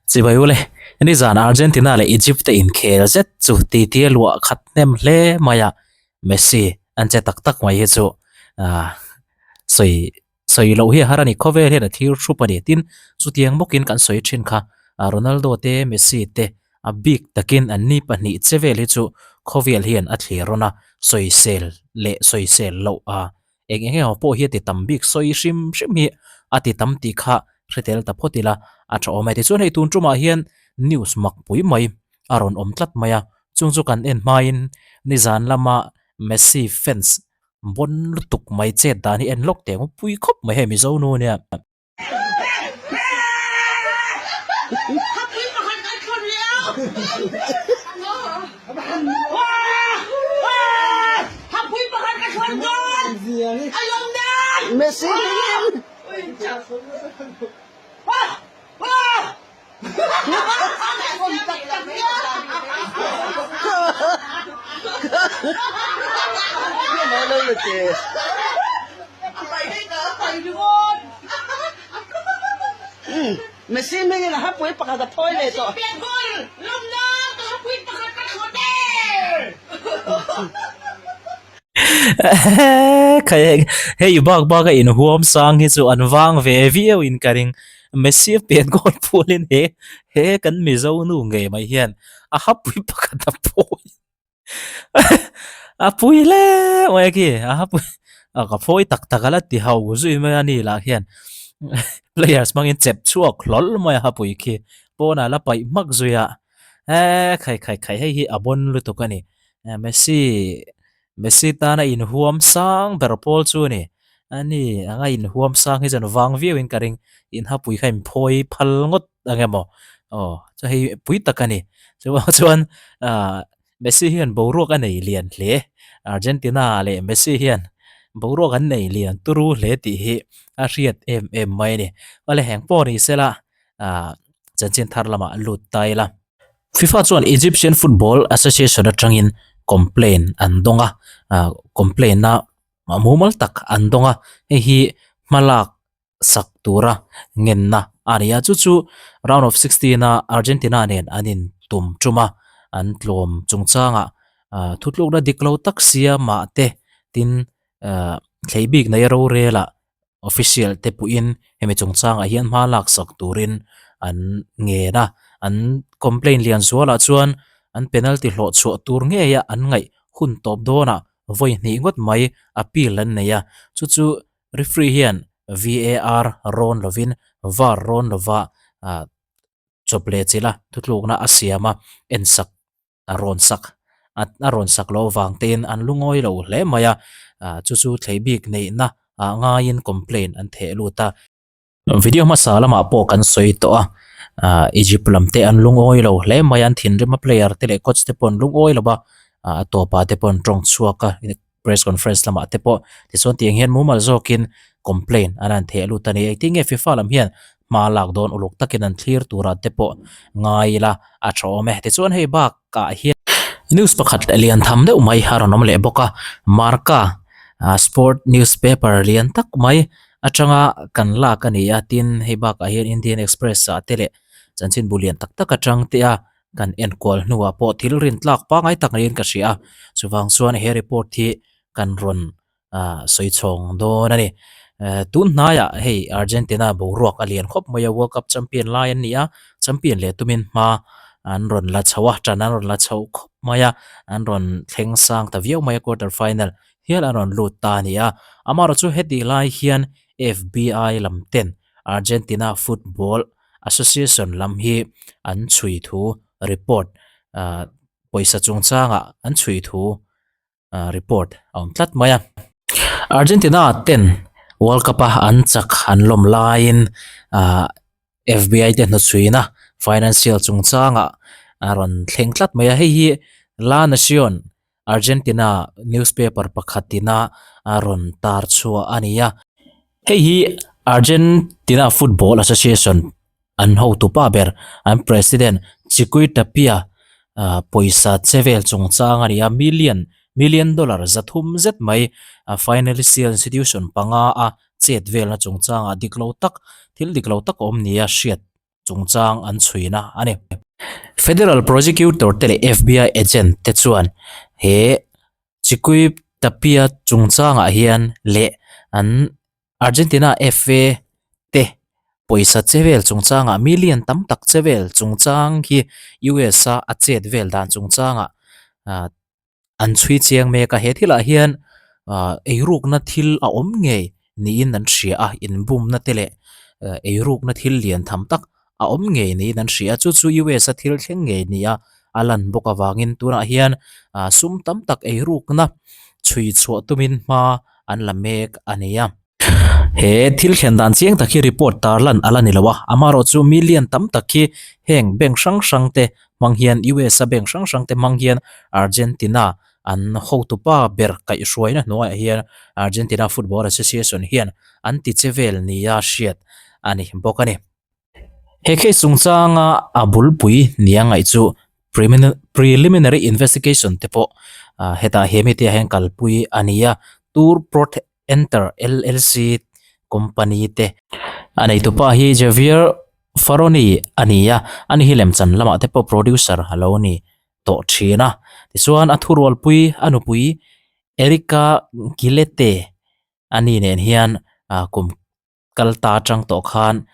Chibai ule, nizan Argentina leh Egypt te inkhel zet chu titi a luah khat hnem hle mai a, Messi an che tak tak mai hi chu ah sawi sawi loh hi a har a ni, khawvel hian a thil hrup a ni. Tin, chutiang bawkin kan sawi thin kha Ronaldo te Messi te a bik takin an ni pahnih che vel hi chu khawvel hian a thlir rawn a, sawisel leh sawisel loh a Eng eng emaw pawh hi a ti tam bik sawi hrim hrim hi a ti tam tih kha hre tel ta phawt ila a tha awm e. Tichuan hei tun tumah hian news mak pui mai a rawn awm tlat mai a, chung chu kan en hmain nizan lama Messi fans bawn lutuk mai chet dan hi en lawk teh ang pui khawp mai hei Mizo nu nia. Messi hmingin a hapui pakhat a phawi leh tawh. Hei bak bak a inhuam sang hi chu an vang ve viau in ka ring. Messi a pian goal phualin he he kan Mizo nu ngei mai hian a hapui pakhat a phawi a pui hle mai a khi a hapui a ka phawi tak tak a la ti ho zui mai a ni lah hian players hmangin chep chhuak hlawl mai a hapui khi pawnah la paih hmak zui a eee khai khai khai hei hi a bawn lutuk a ni. Messi Messi tana inhuam sang ber pawl chu a ni. A ni anga inhuam sang hi chuan vang viau in ka ring. Inhapui kha inphawi phal ngawt ang emaw aw chu hei pui tak a ni. Chuvang chuan ah Messi hian boruak a nei lian hle. Argentina leh Messi hian boruak an nei lian turu hle tih hi a hriat em em mai a ni. Awle heng pawh ni sela ah chanchin thar lamah lut ta ila. FIFA chuan Egyptian Football Association atangin complaint an dawng a, complaint a mumal tak an dawng a, hei hi hmalak sak tura ngenna a ni a, chu chu round of 16 a Argentina nen an in tum tum a, an tlawm chungchangah thutlukna dik lo tak siamah te tin thlei bik nei rorel ah Official te puiin hemi chungchangah hian hma lak sak turin an ngen a, an complaint lian zualah chuan an penalty hlawh chhuah tur ngeia an ngaih hun tawp dawnah vawi hnih ngawt mai appeal an nei a, chu chu referee hian VAR rawn lovin var rawn lova chawp leh chilh a, thutlukna a siam a, ensak a rawn sak a rawn sak loh avang tein an lungawi lo hle mai a, chu chu thlei bik neihna ah ngaiin complaint an theh lut a. Video hmasa lamah pawh kan sawi tawh a, Egypt lam te an lungawi lo hle mai a, an thinrim a player te leh coach te pawh an lungawi lo va, a tawpah te pawh an tawng chhuak a. Press conference lamah te pawh tichuan tiang hian mumal zawkin complaint an han theh lut a ni. Engtin nge FIFA lam hian hma lak dawn uluk takin an thlir turah te pawh ngai ila a tha awm e. Tichuan hei bakah hian news pakhat lian tham deuh mai a rawn awm leh bawk a, Marca sport newspaper lian tak mai atanga kan lak a ni a, tin hei bakah hian Indian Express ah te leh chanchinbu lian tak tak atang te a Kan enkual hnuah pawh thil rintlak pangai tak niin ka hria a, chuvang chuan he report hi kan rawn sawi chhawng dawn a ni. Tun hnaiah hei Argentina boruak a lian khawp mai a, World Cup champion lai an ni a, champion leh tumin hma an rawn la chho a, ṭan an rawn la chho khawp mai a, an rawn thleng sang ta viau mai a, quarter final hial an rawn lut ta a ni a. Amaherawhchu hetih lai hian FBI lam ten Argentina football Association lam hi an chhui thu report ah pawisa chungchangah an chhui thu ah report a awm tlat mai a. Argentina ten World Cup a an chak an lawm laiin ah FBI te hnuchhuina financial chungchangah a rawn thleng tlat mai a, hei hi La Nacion Argentina newspaper pakhatina a rawn tar chhuah a ni a. Hei hi Argentina Football Association an hotupa ber an president Chiqui Tapia pawisa che vel chungchang a ni a, million million dollar zathum zet mai financial institution panga a chet velna chungchangah dik lo tak thil dik lo tak a awm nia hriat. chungchang an chhuina a ni. Federal Prosecutor te leh FBI agent te chuan he Chiqui Tapia chungchangah hian leh an Argentina FA te pawisa che vel chungchangah million tam tak che vel chungchang hi US a a chet vel dan chungchangah ah an chhui chiang mek a he thilah hian ah eirukna thil a awm ngei niin an hria a inbumna te leh eirukna thil lian tham tak a awm ngei niin an hria a chu chu US a thil thleng ngei nia a lan bawk avangin tunah hian ah sum tam tak eirukna chhui chhuah tumin hma an la mek a ni a. He thil thlen dan chiang tak hi report tar lan a la ni lo a, amaherawh chu million tam tak hi heng bank hrang hrang te hmang hian US a bank hrang hrang te hmang hian Argentina an hotupa ber kaihhruaina hnuaiah hian Argentina Football Association hian an ti che vel nia hriat a ni bawk a ni. He case chungchanga a bulpui nia ngaih chu preliminary investigation te pawh hetah he mite ah hian kalpui a ni a, Tour Prot Enter LLC company te a neitupa hi Javier Faroni a ni a, ani hi lemchan lamah te pawh producer a lo ni tawh thin a, tichuan a thurualpui a nupui Erika Gillette ani nen hian kum kal ta atang tawh khan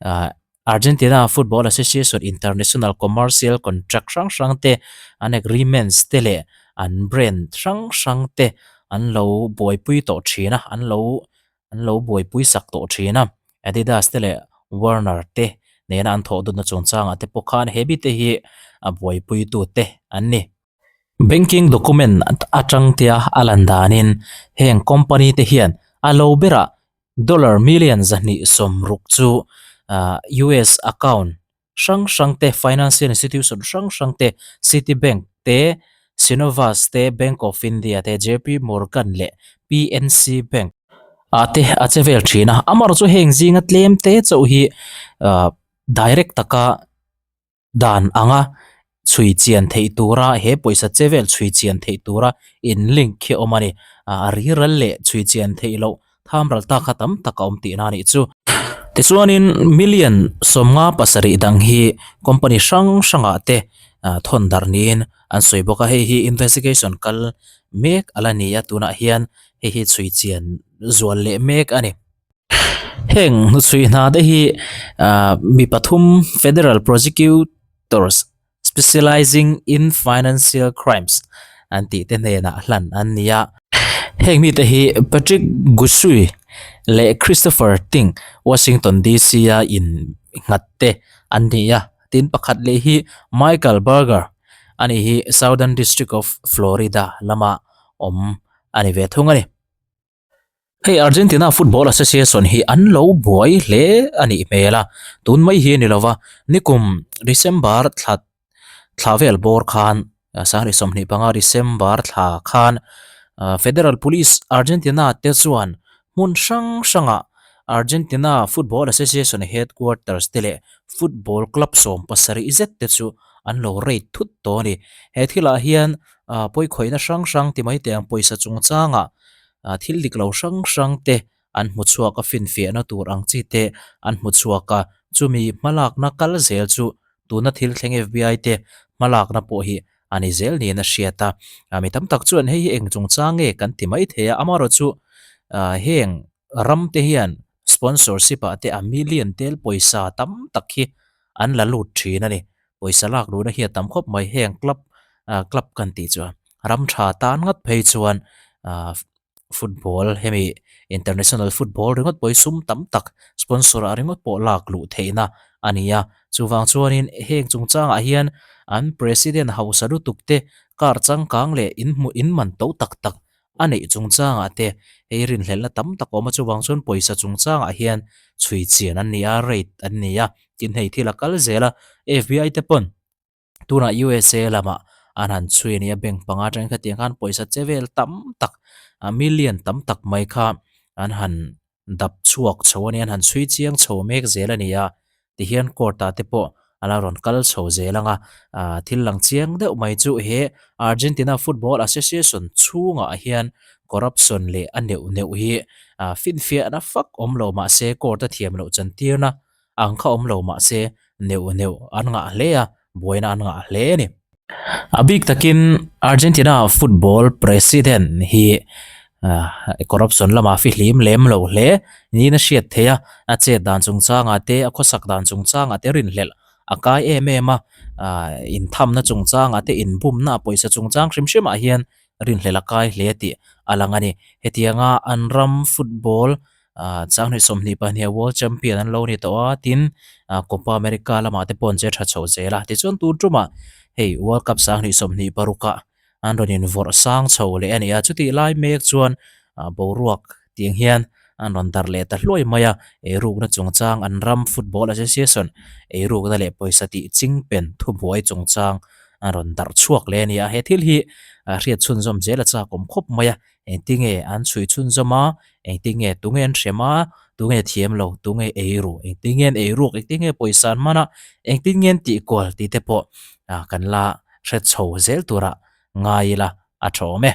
ah Argentina Football Association International Commercial Contract hrang hrang te an agreements te leh an brand hrang hrang te an lo buaipui tawh thin a an lo an lo buaipui sak tawh thin a Adidas te leh Warner te nena an thawh dun na chungchangah te pawh khan he bite hi a buaipui tu te an ni. Banking document atang tia a lan danin heng company te hian a lo berah Dollar million 260 chu US account hrang hrang te, financial institution hrang hrang te, Citibank te, Synovus te, Bank of India te, JP Morgan leh PNC Bank ah te a che vel thin a. Amaherawhchu chu heng zinga tlem te chauh hi direct taka Dan anga chhui chian theih tura he pawisa che vel chhui chian theih tura in link khi a awm a ni. A riral leh chhui chian theih loh tham ral ta kha tam tak a awm tihna a nih chu. Tichuanin million 57 dang hi company hrang hrangah te thawn darh niin an sawi bawk a, hei hi investigation kal mek a la ni a, tunah hian hei hi chhui chian zual leh mek a ni. Heng hnuchhui hna te hi ah mi pathum federal prosecutors specializing in financial crimes an tih te hnenah hlan an ni a. Heng mite hi Patrick Gusui leh Christopher Ting Washington D_C a in nghat te an ni a, tin pakhat leh hi Michael Berger ani hi Southern District of Florida lama awm a ni ve thung a ni. Hei Argentina Football Association hi an lo buai hle a nih hmel a, tun mai hi a ni lova, nikum December thla thla vel bawr khan 2025 December thla khan Federal Police Argentina te chuan hmun hrang hrangah Argentina Football Association headquarters te leh football club 70 zet te chu an lo raid thut tawh a ni. He thilah hian pawikhawihna hrang hrang ti mai teh ang pawisa chungchangah thil dik lo hrang hrang te an hmu chhuak a, finfiahna tur ang chi te an hmu chhuak a, chumi hmalakna kal zel chu tuna thil thleng FBI te hmalakna pawh hi a ni zel niin a hriat a. Mi tam tak chuan hei hi eng chungchang nge kan ti mai thei a, amaherawh chu heng ram te hian sponsorship ah te a million tel pawisa tam tak hi an la lut thin a ni. Pawisa lak luhna hi a tam khawp mai heng club ah club kan tih chu ram tha tan ngat phei chuan ah football hemi international football ringawt pawh hi sum tam tak sponsor ah ringawt pawh lak luh theihna a ni a chuvang chuanin heng chungchangah hian an president hausa lutuk te car changkang leh in hmuh in man to tak tak a neih chungchangah te hei rinhlelhna tam tak a awm a chuvang chuan pawisa chungchangah hian chhui chian an ni a rate an ni a tin hei thil a kal zel a F_B_I te pawn tunah U_S_A lamah an han chhui a ni a bank panga atangin khatiang khan pawisa che vel tam tak a million tam tak mai kha an han dap chhuak chho a ni a an han chhui chiang chho mek zel a ni a tihian court ah te pawh a la rawn kal chho zel ang a ah thil lang chiang deuh mai chu he Argentina Football Association chhungah hian corruption leh a neuh neuh hi ah finfiahna fak awm lo mahse court a thiam loh chantirna ang kha awm lo mahse neuh neuh an ngah hle a, buaina an ngah hle a ni. A bik takin Argentina football president hi corruption lamah fihlim lem lo hle niin a hriat theih a, a chet dan chungchangah te, a khawsak dan chungchangah te rinhlelh a kai em em a, inthamna chungchangah te, inbumna pawisa chungchang hrim hrimah hian rinhlelh a kai hle tih a lang a ni. Hetianga an ram football Changhnih 22 World Champion an lo ni tawh a, tin Copa America lamah te pawh an che tha chho zel a. Tichuan tun tumah hei World Cup Changhnih 26 ah an rawn invawrh sang chho leh a ni a. Chutih lai mek chuan boruak tiang hian an rawn darh leh ta hluai mai a, eirukna chungchang an ram Football Association eirukna leh pawisa tih chingpen thubuai chungchang an rawn darh chhuak leh a ni a. He thil hi hriat chhunzawm zel a chak awm khawp mai a. Engtinge an chhui chhunzawm a, engtinge tunge an hrem a, tunge thiam lo, tunge ei ru, engtinge an ei ruk, engtinge pawisa an hman a, engtinge an tih kual tih te pawh kan la hre chho zel tura ngai ila a tha awm e.